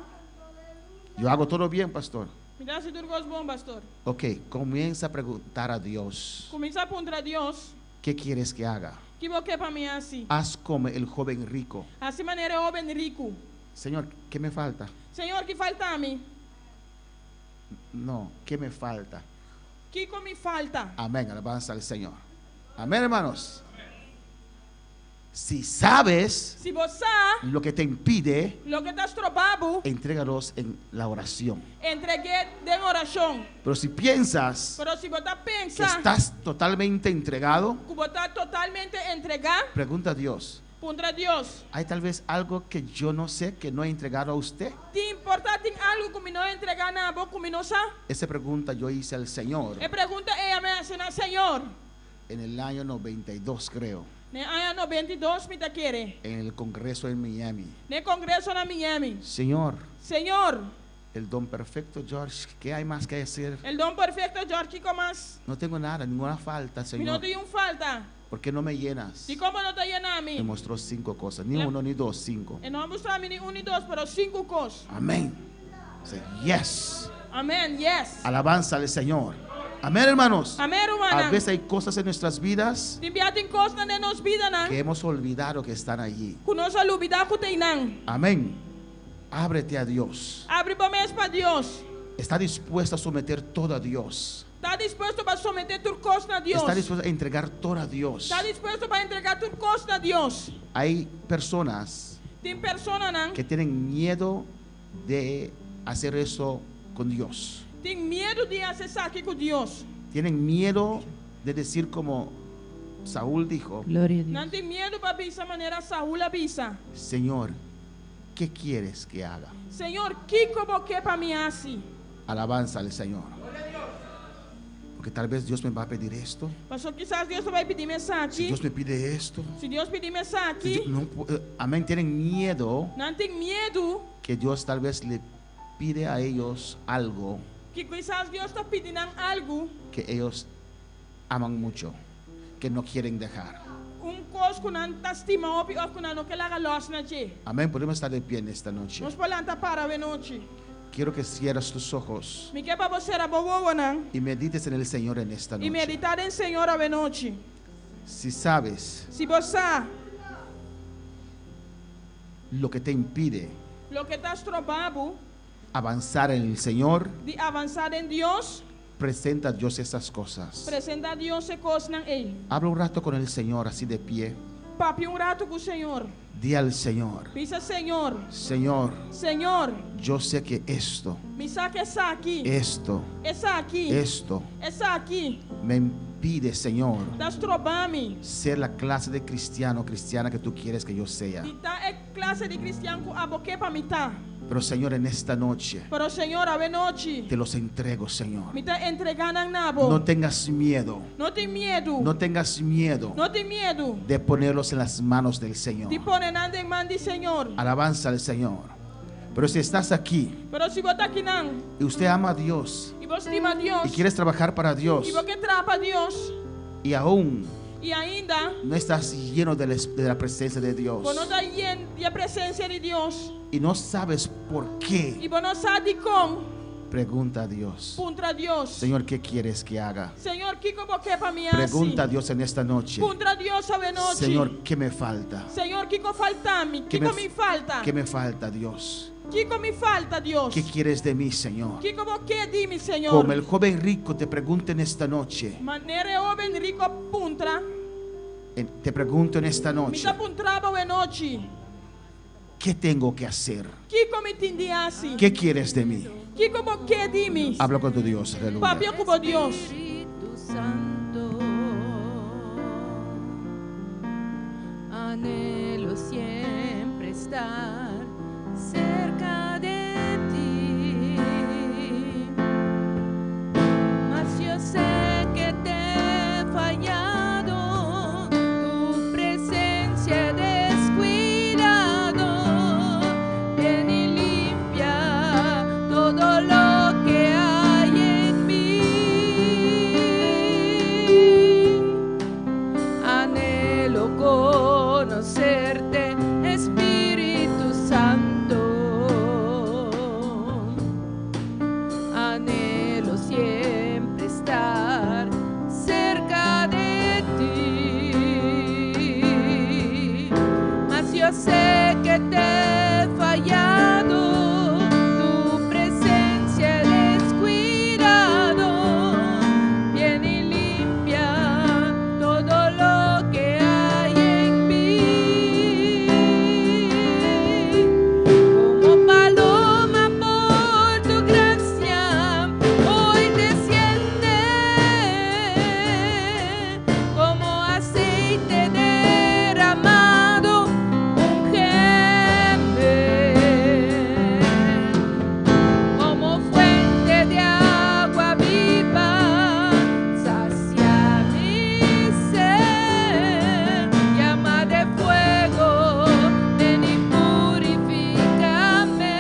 Yo hago todo bien, pastor. Mi ta hasi tur kos bon, pastor. Ok, comienza a preguntar a Dios, Kuminsá puntra Dios, ¿qué quieres que haga? Ki bo ke pa mi hasi? Haz como el joven rico. Hasi manera e hóben riku. Señor, ¿qué me falta? Señor, ki falta mi? No, ¿qué me falta? Kiko mi falta? Amén, alabanza al Señor. Amén, hermanos. Si sabes Si bo sa lo que te impide, loke ta stroba bo, entrégalos en la oración. entreg'é den orashon. Pero si piensas Pero si bo ta que pensa estás totalmente entregado, ku bo ta totalmente entregá, pregunta a Dios. Puntra Dios. ¿Hay tal vez algo que yo no sé que no he entregado a usted? Tin por ta tin algu ku mi no a entregá na bo ku mi no sa? Esa pregunta yo hice al Señor. E pregunta ei ami a hasi na Señor. En el año 92, creo. Den aña 92 mi ta kere. En el congreso en Miami. Den congreso na Miami. Señor. Señor. El don perfecto, George, ¿qué hay más que hacer? El don perfecto, George, kiko mas? No tengo nada, ninguna falta, Señor. Mi no tin un falta. ¿Por qué no me llenas? Dikon bo no ta yena mi? Me mostró cinco cosas, ni La uno ni dos, cinco. E no a mustra mi ni un ni dos, pero sinku kos. Amén. Say, yes. Amén, yes. Alabanza al Señor. Amén, hermanos. Amén, A rumannan. veces hay cosas en nuestras vidas Tin bia tin kosnan den nos bidanan que hemos olvidado que están allí. ku nos a lubidá ku ta einan. Amén. Ábrete a Dios. Abri bo mes pa Dios. Está dispuesto a someter todo a Dios. Ta dispuesto pa someté tur kos na Dios. Está dispuesto a entregar todo a Dios. Ta dispuesto pa entregá tur kos na Dios. Hay personas Tin personanan que tienen miedo de hacer eso con Dios. Tin miedu di hasi esaki ku Dios. Tienen miedo de decir como Saúl dijo. Gloria a Dios. Nan tin miedu pa bisa manera Saúl a bisa. Señor, ¿qué quieres que haga? Señor, kiko bo ke pa mi hasi? Alabanza al Señor. Porque tal vez Dios me va a pedir esto. Paso kisas Dios ta bai pidi mi esaki. Si Dios me pide esto. Si Dios pidi mi esaki. Si Dios, no, amén, tienen miedo. Nan tin miedu. Que Dios tal vez le pide a ellos algo. Ku kisas Dios ta pidi nan algu. Que ellos aman mucho, que no quieren dejar. Un kos ku nan ta stima hopi òf ku nan no ke laga lòs na dje. Amén, podemos estar de pie en esta noche. Nos por lanta para awe nochi. Quiero que cierres tus ojos. Mi ke pa bo sera bo wowonan. Y medites en el Señor en esta I noche. meditá den Señor awe nochi. Si sabes. Si bo sa. Lo que te impide. Loke ta stroba bo. Avanzar en el Señor. Di avansá den Dios. Presenta a Dios esas cosas. Presentá Dios e kosnan ei. Habla un rato con el Señor así de pie. Papia un ratu ku Señor. Di al Señor, Bisa Señor. Señor, Señor. yo sé que esto, Mi sa ku esaki. esto, Esaki. esto Esaki. me impide, Señor, Ta stroba mi. ser la clase de cristiano o cristiana que tú quieres que yo sea. Di ta e klase di kristian ku abo ke pa mi ta. Pero Señor, en esta noche Pero Señor, awe nochi. te los entrego, Señor. Mi ta entregá nan na bo. No tengas miedo, No tin miedu. no tengas miedo No tin miedu. de ponerlos en las manos del Señor. Di pone nan den man di Señor. Alabanza al Señor. Pero si estás aquí Pero si bo ta akinan y usted ama a Dios i bo stima Dios y quieres trabajar para Dios i bo ke traha pa Dios y aún i ainda no estás lleno de la presencia de Dios bo no ta yen di e presensia di Dios y no sabes por qué, i bo no sa dikon, pregunta a Dios. Puntra Dios. Señor, ¿qué quieres que haga? Señor, kiko bo ke pa mi hasi? Pregunta a Dios en esta noche. Puntra Dios awe nochi. Señor, ¿qué me falta? Señor, kiko falta mi? ¿Qué Kiko mi falta? ¿Qué me falta, Dios? Kiko mi falta, Dios? ¿Qué quieres de mí, Señor? Kiko bo ke di mi, Señor? Como el joven rico te pregunta en esta noche, Manera e hóben riku a puntra. te pregunto en esta Mi noche, ta puntra bo awe nochi. ¿qué tengo que hacer? Kiko mi tin di hasi? ¿Qué quieres de mí? Kiko bo ke di mi? Habla con tu Dios, aleluya. Papia ku bo Dios. Espíritu Santo, anhelo siempre estar cerca de ti. Mas yo sé que te he fallado, tu presencia he descuidado. Ven y limpia todo lo que hay en mí. Anhelo conocerte, Espíritu Santo. Anhelo siempre estar cerca de ti. Mas yo sé que te he fallado, tu presencia he descuidado. Ven y limpia todo lo que hay en mí. Como paloma por tu gracia hoy desciende, como aceite derramado, úngeme. Como fuente de agua viva, sacia mi sed, llama de fuego, ven y purifícame.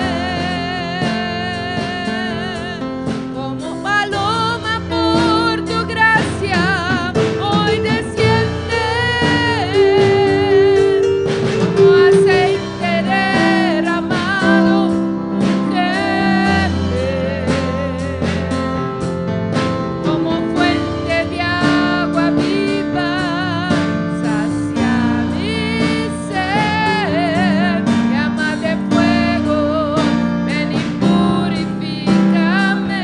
Como paloma por tu gracia hoy desciende, como aceite derramado, úngeme. Como fuente de agua viva, sacia mi sed, llama de fuego, ven y purifícame.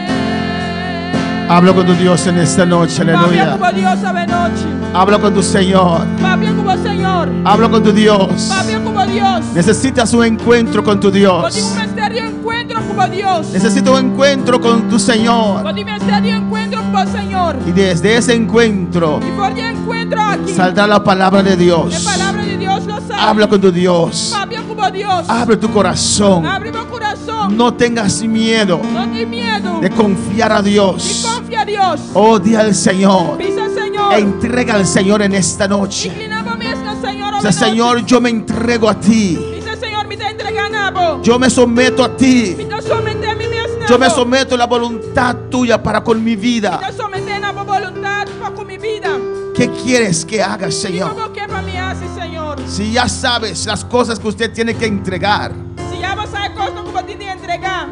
Habla con tu Dios en esta noche, Papia aleluya. ku bo Dios awe nochi. Habla con tu Señor. Papia ku bo Señor. Habla con tu Dios. Papia ku bo Dios. Necesitas un encuentro con tu Dios. Bo tin un mester di enkuentro ku bo Dios. Necesito un encuentro con tu Señor. Bo tin mester di enkuentro ku bo Señor. Y desde ese encuentro I for di e enkuentro aki. saldrá la palabra de E Dios. palabra di Dios lo sali. Habla con tu Dios. Papia ku bo Dios. Abre tu corazón. Habri bo kurason. No tengas miedo No tin miedu. de confiar a Di Dios. konfia Dios. Oh, di al Señor. Bisa Señor. Entrega al Señor en esta noche. Inkliná bo mes na Señor. O sea, Señor, yo me entrego a ti. Bisa Señor, mi ta entregá na bo. Yo me someto a ti. Mi ta someté mi mes na Yo me bo. someto a la voluntad tuya para con mi vida. Mi ta someté na bo boluntat pa ku mi bida. ¿Qué quieres que haga, Señor? Kiko bo ke pa mi hasi, Señor? Si ya sabes las cosas que usted tiene que entregar, Si ya bo sa e kosnan ku bo tin di entregá,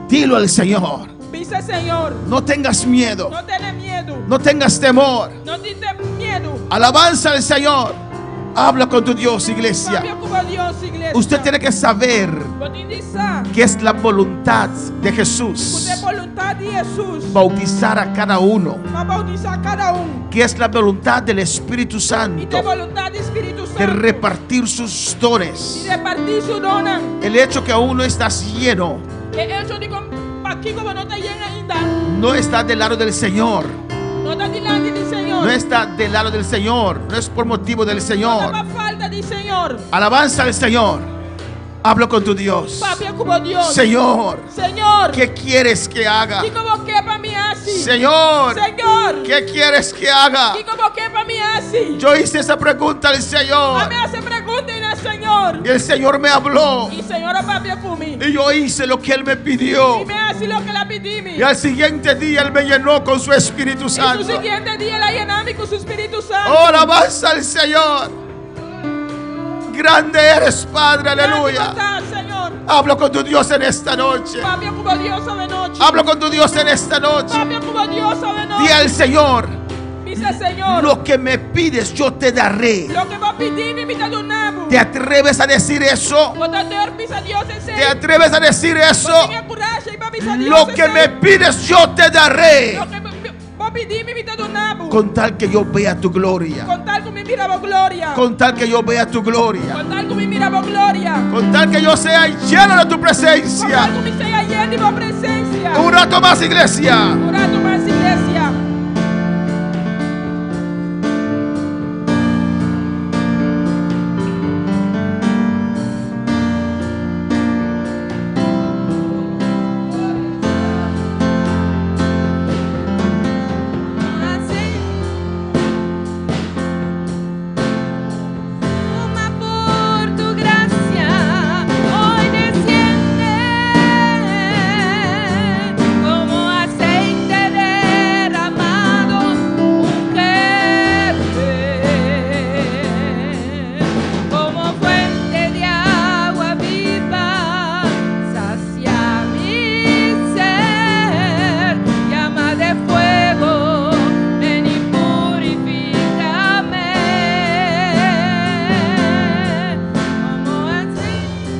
dilo al Señor. bisa Señor. No tengas miedo. No tene miedu. No tengas temor. No tin miedu. Alabanza al Señor. Habla con tu Dios, iglesia. Papia ku bo Dios, iglesia. Usted tiene que saber Bo tin di sa. que es la voluntad de Ku Jesús ta boluntat di Hesus. bautizar a cada uno, Pa boutisá kada un. que es la voluntad del Espíritu I ta Santo boluntat di Spiritu de Santu. repartir sus Di dones. repartí su donnan. El hecho que aún no estás lleno E echo di ku pakiko bo no ta yen ainda. no está del lado del Señor, No ta dilanti di Señor. no está del lado del Señor, no es por motivo del No Señor. ta pa falta di Señor. Alabanza al Señor. Hablo con tu Dios. Papia ku bo Dios. Señor, Señor. ¿qué quieres que haga? Kiko bo ke pa mi hasi? Señor, Señor. ¿qué quieres que haga? Kiko bo ke pa mi hasi? Yo hice esa pregunta al Señor Ami a hasi e pregunta na Señor. y el Señor me habló I Señor a papia ku mi. y yo hice lo que Él me pidió. I mi a hasi loke el a pidi mi. Y al siguiente día Él me llenó con su Espíritu I su Santo. siguiente dia el a yena mi ku su Spiritu Santu. Oh, alabanza al Señor. Grande eres, Padre, aleluya. Grandi bo ta, Señor. Hablo con tu Dios en esta noche. Papia ku bo Dios awe nochi. Hablo con tu Dios en esta noche. Papia ku bo Dios awe nochi. Di al Señor, Bisa Señor. lo que me pides yo te daré. Loke bo pidi mi, mi ta duna bo. ¿Te atreves a decir eso? Bo ta durf bisa Dios esei. ¿Te atreves a decir eso? Bo tin e kurashi pa bisa Dios Lo que esei. me pides yo te daré. Loke bo pidi mi, mi ta duna bo. Con tal que yo vea tu gloria. Ku tal ku mi mira bo gloria. Con tal que yo vea tu gloria. Ku tal ku mi mira bo gloria. Con tal que yo sea lleno de tu Ku presencia. tal ku mi sea yen di bo presensia. Un rato más, iglesia. Un ratu mas, iglesia. Toma por tu gracia, hoy desciende como aceite derramado, úngeme como fuente de agua viva, sacia mi ser, llama de fuego, ven y purifícame. Como aceite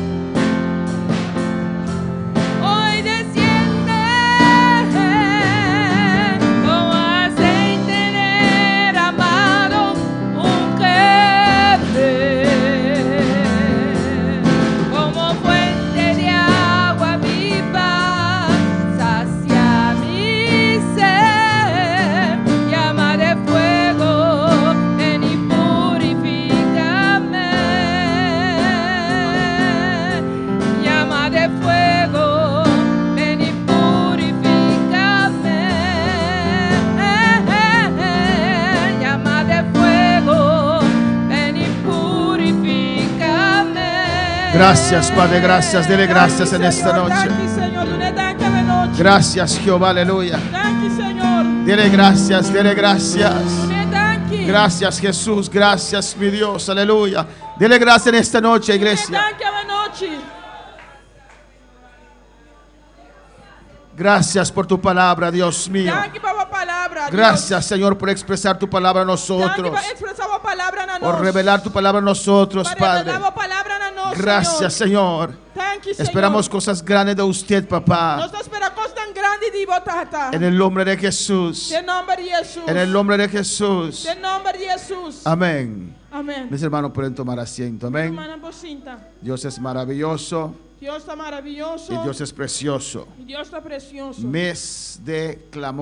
hoy desciende como aceite derramado, úngeme como fuente de agua viva, sacia mi ser, llama de fuego, ven y purifícame. Llama de fuego, ven y purifícame. Llama de fuego, ven y purifícame. Gracias, Padre, gracias. Dele gracias en esta Señor, noche. Danki, Señor. Dun'é danki awe nochi. Gracias, Jehová, aleluya. Danki, Señor. Dele gracias, dele gracias. Dun'é danki. Gracias, Jesús. Gracias, mi Dios, aleluya. Dele gracias en esta noche, Dun'é iglesia. danki awe nochi. Gracias por tu palabra, Dios mío. Danki pa bo palabra. Dios. Gracias, Señor, por expresar tu palabra a Danki nosotros. pa ekspresá bo palabra na Por nos. revelar tu palabra a nosotros, Pa Padre. revelá bo palabra na nos, Gracias, Señor. Señor. Danki, Señor. Esperamos cosas grandes de usted, papá. Nos ta spera kosnan grandi di bo, Tata. En el nombre de Jesús. Den nòmber di Hesus. En el nombre de Jesús. Den nòmber di Hesus. Amén. Amèn. Mis hermanos pueden tomar asiento. Amén. Rumannan por sinta. Dios es maravilloso Dios ta maravioso. y Dios es precioso. I Dios ta presioso. Mes de clamor.